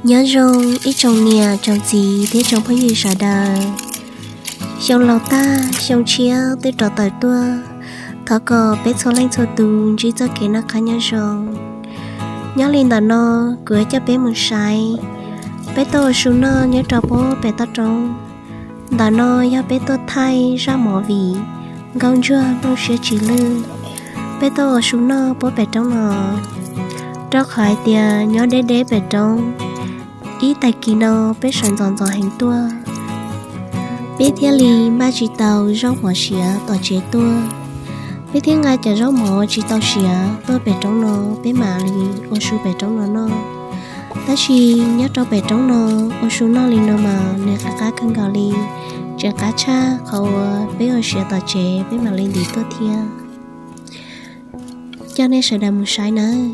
Nyob zoo ib tsoom niam tsoom txiv thiab tsoom phooj ywg sawv daws. Xyoo laus tag xyoo tshiab twb rov tawm tuaj, thov kom peb txhua leej txhua tus ntsib txoj kev noj qab nyob zoo. Nyob li ntawm no kuv yuav coj peb mus saib peb tuaj ua su noj nyob rau puag pem toj roob. Ntawm no yog peb tuaj thaij zaj movie Nkauj Ntsuag Nplooj Siab Tsis Lwj. Peb tuaj ua su noj puag pem roob no, rau qhov hais tias nyob deb deb pem roob, ib tag kis no peb sawv ntxov ntxov heev tuaj, peb thiaj li npaj tsis tau zaub mov siav tom tsev tuaj. Peb thiaj nqa cov zaub mov tsis tau siav tuaj pem roob no, peb mam li ua su pem roob no noj. Tab sis nyob rau pem roob no ua su noj li no mas nws qab qab kawg nkaus li, tseem qab tshaj qhov uas peb ua siav tom tsev peb mam li ntim tuaj thiab. Coj nej sawv daws mus saib nawb.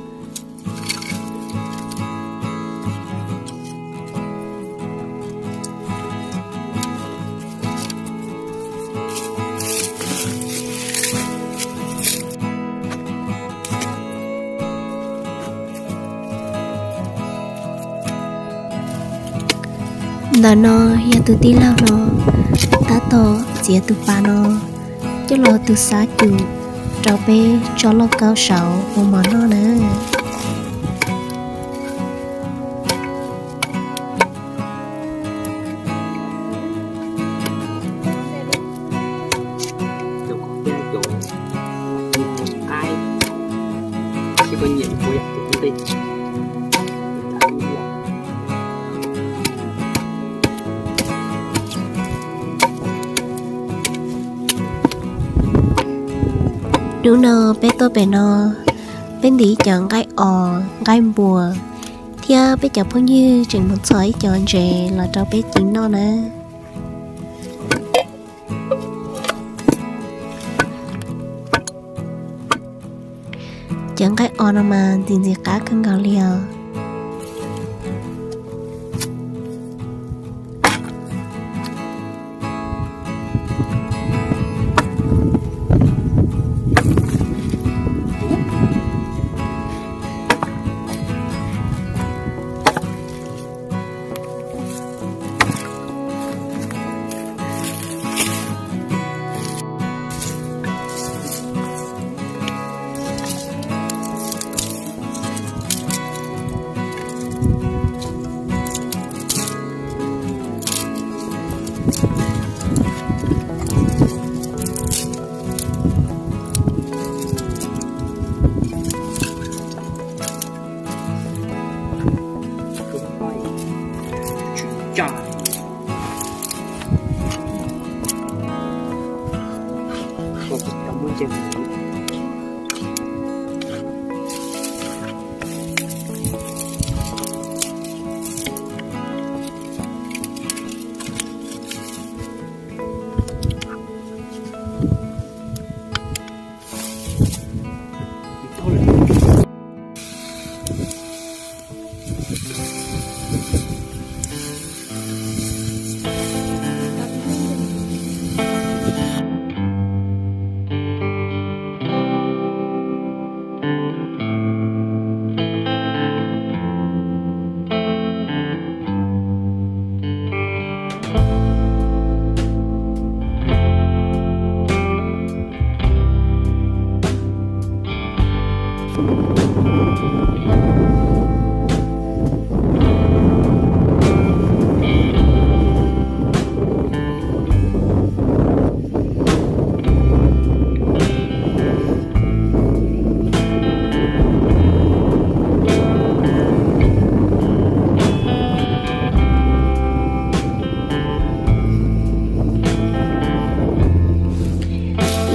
Ntawm no yog tus tij laug no tab tom txiav tus pas no coj los tus xab cum rau peb tso lauj kaub saum ua mov noj na. Hnub no peb tuaj pem no, peb ntim cov nqaij os, nqaij npuas, thiab peb cov phooj ywg tseem mus txhom ib co ntses los rau peb ci noj na. Cov nqaij os no mas ntxim ntxim qab kawg nkaus li os.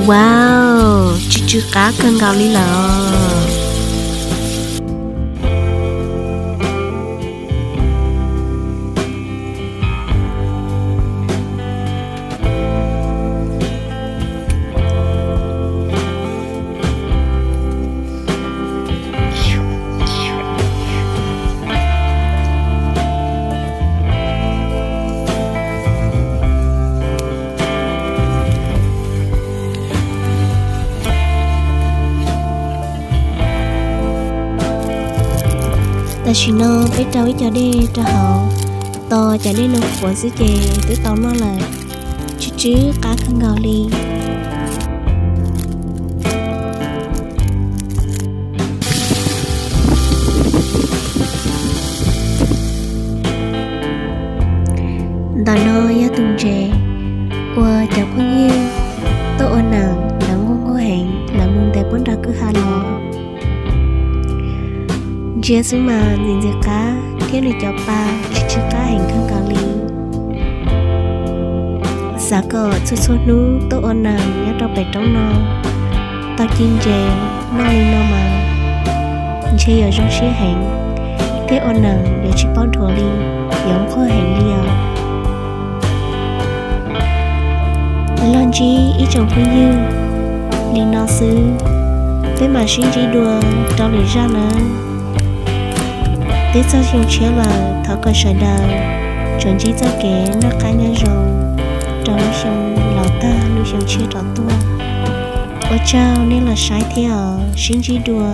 Wow, tsw tsw qab kawg nkaus li lawm. Tam sim no peb rau ib co dej rau hauv, tos cov dej no fuav xwb ces twb tau noj lawm, tsw tsw qab kawg nkaus li. Ntawm no yog tus ntses uas cov phooj ywg tuaj ua neem lawv nquag nquag heev, lawv mus ntes puab nrog kwj ha los. Ntsia xwb mas ntxim ntxim qab thiab nws cov pa tsw tsw qab heev kawg nkaus li. Xav kom txhua txhua hnub tuaj ua neem nyob rau pem roob no tau ci ntses noj li no mas ntshe yuav zoo siab heev, thiab ua neem yuav tsis paub dhuav li, yuav nquag heev li os. Los ntsib ib tsoom phooj ywg li no xwb, peb mam sib ntsib dua rau lwm zaj nawb. Twb txog xyoo tshiab lawm, thov kom sawv daws tsuas ntsib txoj kev noj qab nyob zoo rau lub xyoo laus tag lub xyoo tshiab rov tuaj. Ua tsaug nej los saib thiab os, sib ntsib dua.